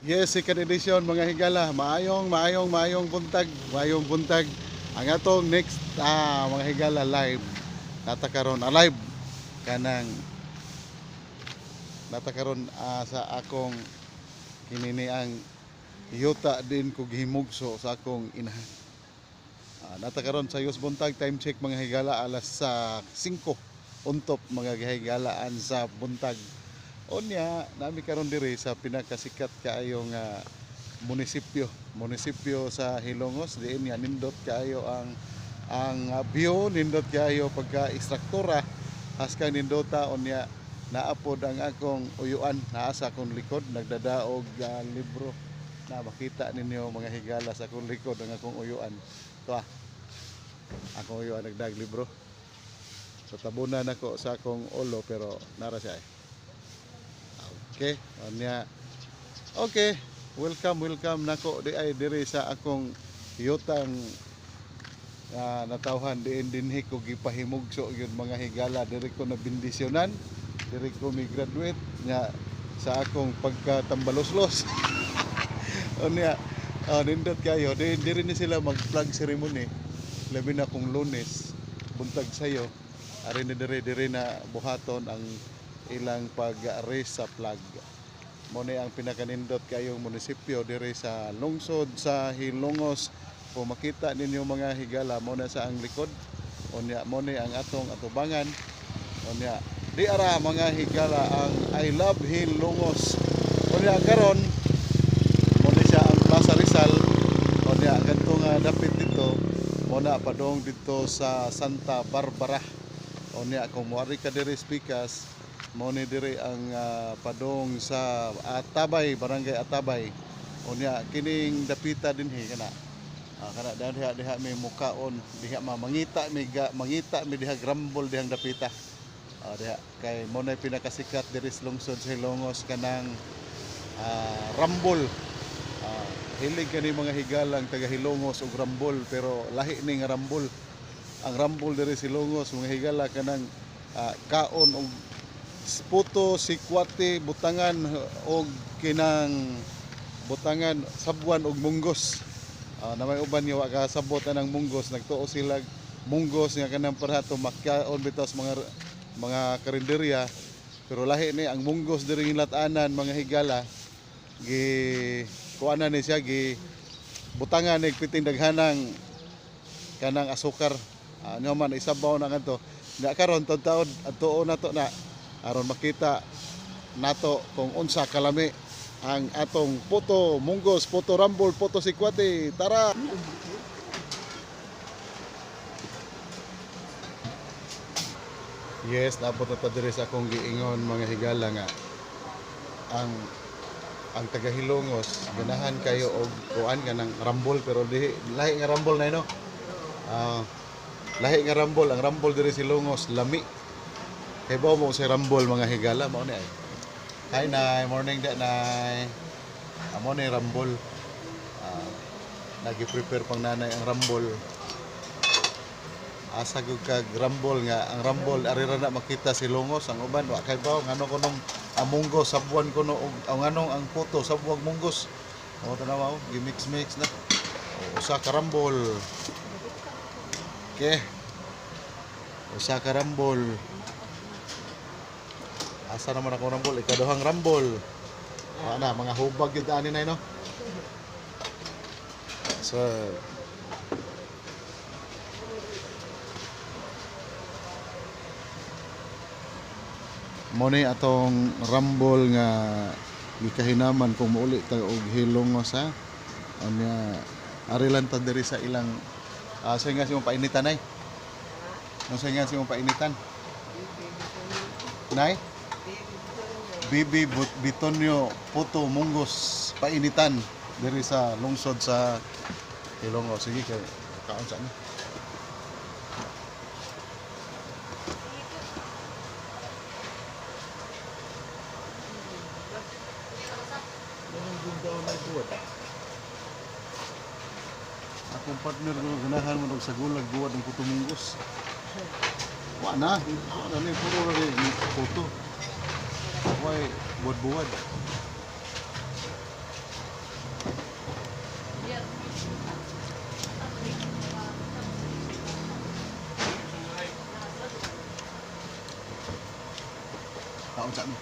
Yes, second edition mga higala. Maayong, maayong, maayong buntag, maayong buntag. Ang atong next mga higala live. Nata karon alive kanang nata karon sa akong kinini ang yuta din ko gihimugso sa akong inahan. Nata karon sa Yos buntag, time check mga higala alas sa 5 untop mga higalaan sa buntag. Unya, nami karon diri sa pinakasikat kaayo nga munisipyo, munisipyo sa Hilongos, diin nga nindot kaayo ang view, nindot kaayo pagka istruktura, haskang nindota. Unya naapod ang akong uyuan, naa sa akong likod nagdadaog libro na makita ninyo mga higala sa akong likod ang akong uyuan. To akong uyuan nagdag libro. So tabunan nako sa akong ulo pero nara siya eh. Okay, unya. Okay, welcome, welcome nako di ay diri sa akong yutang natawhan diin dinhi ko gipahimugso gyud mga higala, diri ko nabendisyonan, diri ko mi graduate nya sa akong pagkatambaloslos. Unya, nindot kayo diin diri ni sila mag flag ceremony, labi na kung Lunes buntag sayo, ari ni diri diri na buhaton ang ilang pag-raise sa flag. Mo ni ang pinakanindot kayong munisipyo diri sa lungsod sa Hilongos. Kung makita ninyo mga higala, mo na sa ang likod. Unya mo ni ang atong atubangan. Unya di ara mga higala ang I Love Hilongos. Unya karon mo ni siya ang Plaza Rizal. Unya kadto nga dapit dito mo na padong dito sa Santa Barbara. Unya kung moari ka diri Spikas, mo ni diri ang padong sa Atabay, Barangay Atabay. Unya kining dapita dinhi kana. Kana diha diha may mukaon, diha ma mangita mi ga, mangita mi diha grambol dihang dapita. Diha kay mo nay pinakasikat diri sa lungsod sa Hilongos kanang rambol. Hilig kani mga higalang taga Hilongos og rambol, pero lahi ni nga rambol. Ang rambol diri sa Hilongos mga higala kanang kaon og puto, sikwate, butangan og kinang butangan sabwan og munggos. Na may uban nga wa kasabot anang munggos, nagtuo sila munggos nga kanang parhato makyaon bitaw sa mga karinderya, pero lahi ni ang munggos diri lat-anan mga higala, gi kuanan ni siya, gi butangan ni piting daghanang kanang asukar. Ano man isabaw na kanto. Nya karon taud-taud adtuon nato na aron makita nato kung unsa kalami ang atong puto munggos, puto rambol, puto sikwate. Tara! Yes, naabot na ta diri sa akong giingon mga higala nga ang taga Hilongos ganahan kayo og kuan kanang rambol, pero dihi lahi nga rambol na no. Lahi nga rambol, ang rambol diri sa Hilongos lami. Kay ba mo sa rambol mga higala mao ni ay. Hi nay, morning da nay. Amo ni rambol. Nagi-prepare pang nanay ang rambol. Asa gyud kag rambol nga ang rambol ari ra na makita si Hilongos, ang uban wa kay baw ngano kunong ang munggos sabwan kuno og ang anong ang puto sabwag munggos. O tanaw, gi-mix-mix na. O, usa ka rambol. Okay. Usa ka rambol. Asa naman ako rambol? Ikaduhang rambol. Wa na, mga hubag yun ani na no? So, mo ni atong rambol nga gikahinaman kung muuli tayo og Hilongos ha. Unya ari lang ta diri sa ilang sa nga si mong painitan ay. No sa nga si mong painitan. Nay? Bibi Bitonio Puto Munggos painitan diri sa lungsod sa Hilongos. Sige kay kaon sa ni. Akong partner ko ganahan mo og sagulag buwad ng puto munggos. Wa na, wa na ni puro ra ni puto. Way buwad-buwad. Kaon sa mi.